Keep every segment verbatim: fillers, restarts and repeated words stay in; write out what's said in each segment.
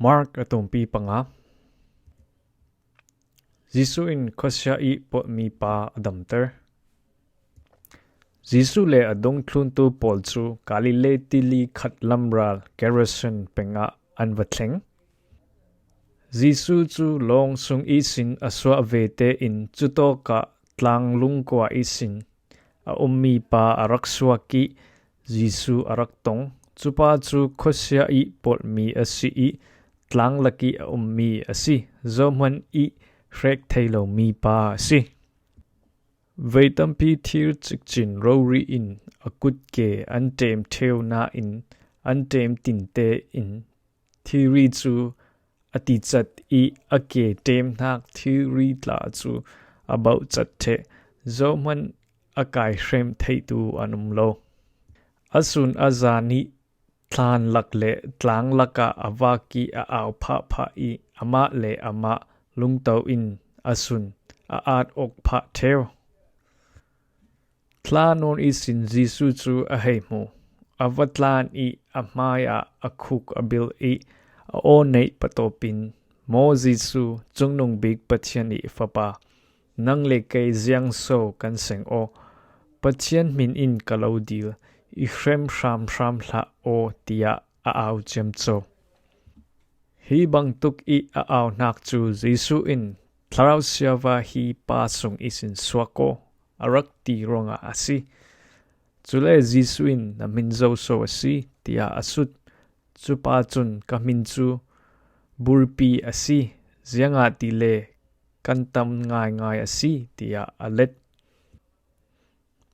Mark a tumpi panga. Jesu in khuasia i pawlmipa a damter. Jesu le a dungthluntu pawl cu Galilee tili khat lamral Gerasen pengah an va thleng. Jesu cu lawng sung ihsin a suah vete in cutawkah tlang lungkua ihsin a ummi pa a rak suak i Jesu a rak tong. Cupa cu khuasia i pawlmi a si i tlanglak i a ummi a si. Zohman i hrek thei lomi pa a si. Vei tampi thir cikcin rori in a kutke an ṭem ṭheu nain an ṭem tinte in thiri cu a ticat i a ke ṭemhnak thiri tla cu a bauhcat ṭheh. Zohman a kai hrem theitu an um lo. A sun a zan i thlan lak le tlang lakah a vak i a au phahphah i amah le amah lungto in a sun a at awk phah ṭheu. Thla nawn ihsin Jesu cu a hei hmu. A va tlan i a hmaiah a khuk a bil i a aw neih patawpin, Maw Jesu, Cungnung Bik Pathian i Fapa, nang le kei ziang so kan seng aw? Pathian hmin in ka lo dil, i hrem hramhram hlah aw, tiah a au ciamco. Hi bangtuk i a auhnak cu Jesu in, Thlarau siava hi pa sung ihsin suak aw, a rak ti ruangah a si. Cule Jesu in, Na hmin zo so a si? Tiah a sut. Cupa cun, Ka hmin cu Burpi a si, ziangahtile kan tam ngaingai a si, tiah a let.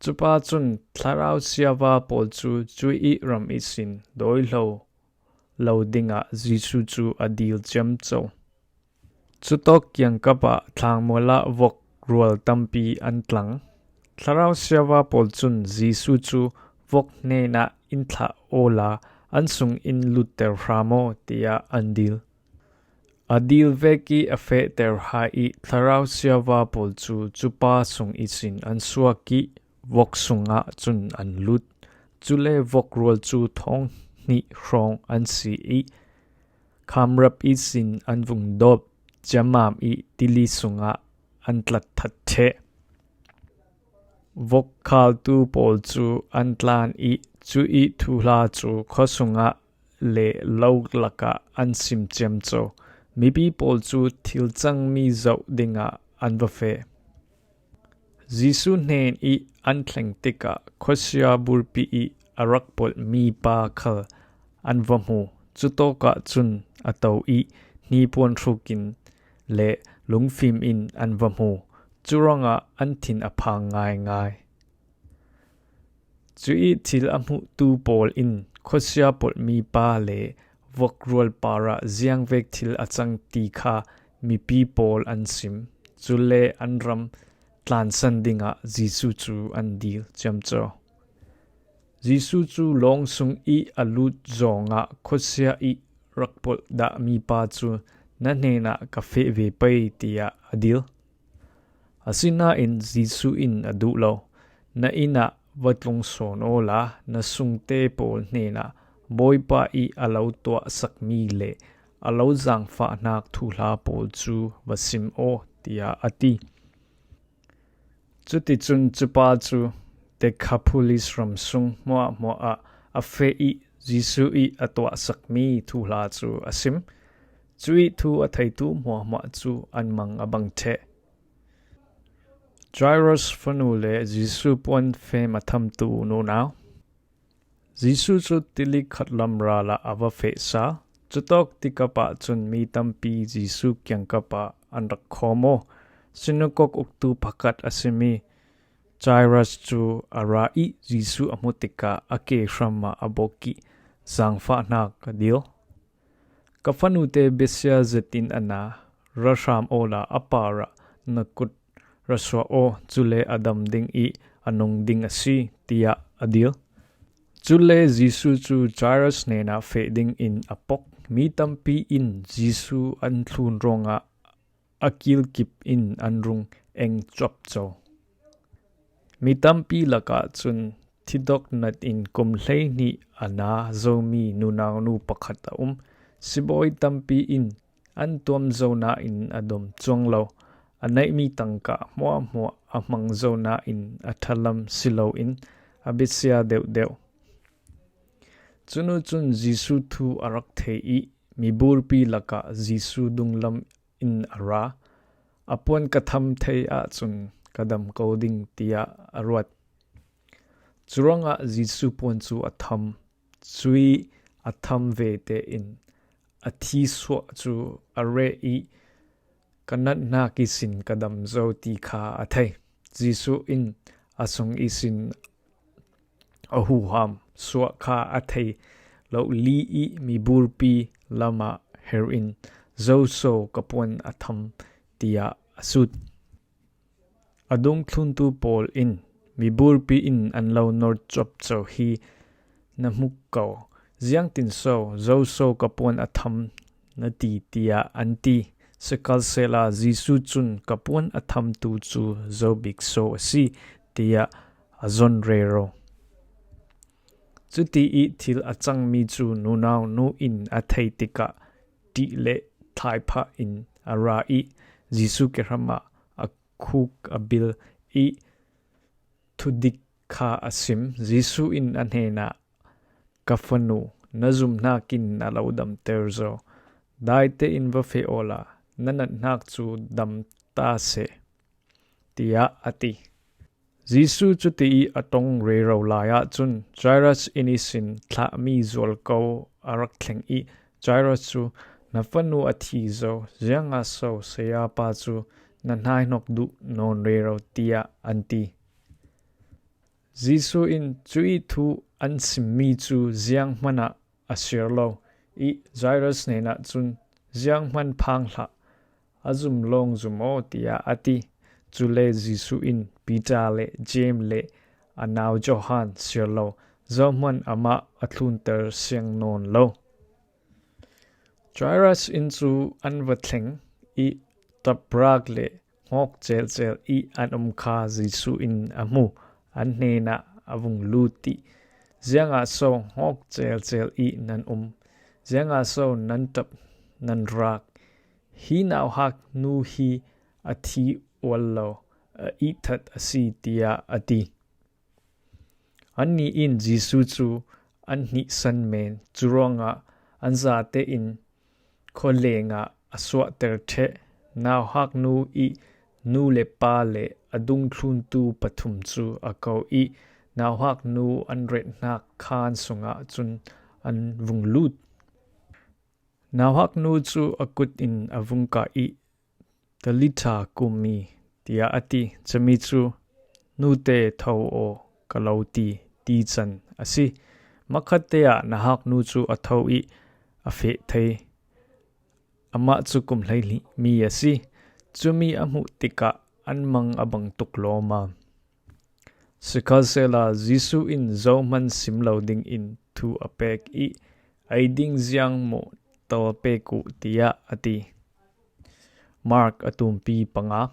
Cupa cun thlarau siava pawl cu cuih ram ihsin dawihlo lo dingah Jesu cu a dil ciamco. Cutawk kiangkap ah thlangmual ah vok rual tampi an tlang. Thlarau siava pawl cun Jesu cu vok hnenah in thlah awla an sung in lutter hram aw, tiah an dil. A dil vek i a fehter hai i thlarau siava pawl cu cupa sung ihsin an suak i vok sungah cun an lut. Cule vok rual cu thawng hnih hrawng an si i khamrap ihsin an vung dawp, ciammam i tili sungah an tlat that ṭheh. Vok khaltu pawl cu an tlan i cuih thuhla cu khuasungah le lo lakah an sim ciamco. Mipi pawl cu thil cangmi zoh dingah an va feh. Jesu hnen i an thleng tikah khuasia burpi i a rak polhmi pa khal an va hmu. Cutawkah cun a to i hnipuan hrukin le lungfim in an va hmu. Curuangah an thin a phang ngaingai. Cuih thil a hmuhtu pawl in khuasia polhmi pa le vokrual parah ziangvek thil a cang ti kha mipi pawl an sim. Cule an ram tlansan dingah Jesu cu an dil ciamco. Jesu cu lawng sung i a lut zawngah khuasia i rak polh dahmi pa cu na hnenah ka feh ve pei, tiah a dil. Asinain Jesu in a duh lo. Na inn ah va tlung sawn awla na sungte pawl hnenah Bawipa i a lo tuahsakmi le a lo zaangfahnak thuhla pawl cu va sim aw, tiah a ti. Cuticun cupa cu Dekhapolis ram sung hmuahhmuah ah a feh i Jesu i a tuahsakmi thuhla cu a sim. Cuih thu a theitu hmuahhmuah cu an mang a bang ṭheh. Jairus fanu le Jesu puan fem a thamtu nunau. Jesu cu tili khat lam ral ah a va feh sal. Cutawk tikap ah cun mi tampi Jesu kiangkap ah an rak khawm aw. Sinagog uktu pakhat a simi Jairus cu a ra i Jesu a hmuh tikah a ke hram ah a bok i zaangfahnak a dil. Ka fanute biasia zetin a na, ra hram awla a parah na kut ra suah aw, cule a dam ding i a nung ding a si, tiah a dil. Cule Jesu cu Jairus hnenah feh dingin a pok. Mi tampi in Jesu an thlun ruangah a kilkip in an rung eng cuapco. Mi tampi lakah cun thidok nat in kum hleihnih a na zomi nunaunu pakhat a um. Sibawi tampi in an tuam zo nain a dom cuang lo, a neihmi tangka hmuahhmuah a hmang zo nain a ṭhalam si loin a biasia deuhdeuh. Cunu cun Jesuh thu a rak thei i miburpi lakah Jesuh dunglam in a ra. A puan ka tham thei ahcun ka dam ko ding, tiah a ruat. Curuangah Jesuh puan cu a tham. Cui a tham ve tein a thi suah cu a reh i, ka nathnak ihsin ka dam zo ti kha a thei. Jesuh in a sung ihsin a huham suah kha a thei lo li i miburpi lamah her in, "Zoso ka puan a tham," tiah a sut. A dungthluntu pawl in, "Miburpi in an lo nor copco hi na hmu ko. Ziangtin so, zoso ka puan a tham na ti?" tiah an ti. Sikhalsehla Jesuh cun, "Ka puan a thamtu cu zo bik so a si," tiah a zon rero. Cuti i thil a cangmi cu nunau nu in a thei tikah ṭih le thlaiphah in a ra i Jesuh kehram ah a khuk a bil i thudik kha a sim. Jesuh in a hnenah, "Ka fanu, na zumhnak in na lo damter zo. Dai tein va feh awla na nathnak cu dam ta seh," tiah a ti. Jesuh cuti i a ṭong rero lai ahcun Jairus inn ihsin thlahmi zualko a rak thleng i Jairus cu, "Na fanu a thi zo, ziangah so sayapa cu na hnainawk duh nawn rero?" tiah an ti. Jesuh in, "Cui thu an simmi cu zianghman ah a siar lo i Jairus hnenah cun, 'Zianghman phang hlah, a zum lawng zum aw,' tiah a ti." Cule Jesuh in Peter le Jeim le a nau Johan siar lo, zohman amah a thlunter siang nawn lo. Jairus inn cu an va thleng i ṭaprak le hngawk celcel i an um kha Jesuh in a hmu. An hnenah a vung lut i, "Ziangah so hngawk celcel i nan um? Ziangah so nan ṭap nan rak? Hi nauhak nu hi a thi ual lo, a ihthat a si," tiah a ti. Annih in Jesuh cu an hnihsan men, curuangah an zatein khualeng ah a suahter ṭheh. Nauhak nu i nu le pa le a dungthluntu pathum cu a ko i nauhak nu an rethnak khaan sungah cun an vung lut. Nauhak nu cu a kut in a vung kah i, "Talitha kumi," tiah a ti. Cami cu, "Nute, tho aw, ka lo ti," ti can a si. Mah khatte ah nauhak nu cu a tho i a feh thei. Amah cu kum hleihnih mi a si. Cumi a hmuh tikah an mang a bang tuk lawmmam. Sikhalsehla Jesuh in zohman sim lo dingin thu a pek i, "Ei ding ziang maw tel pek uh," tiah a ti. Mark a tumpi panga.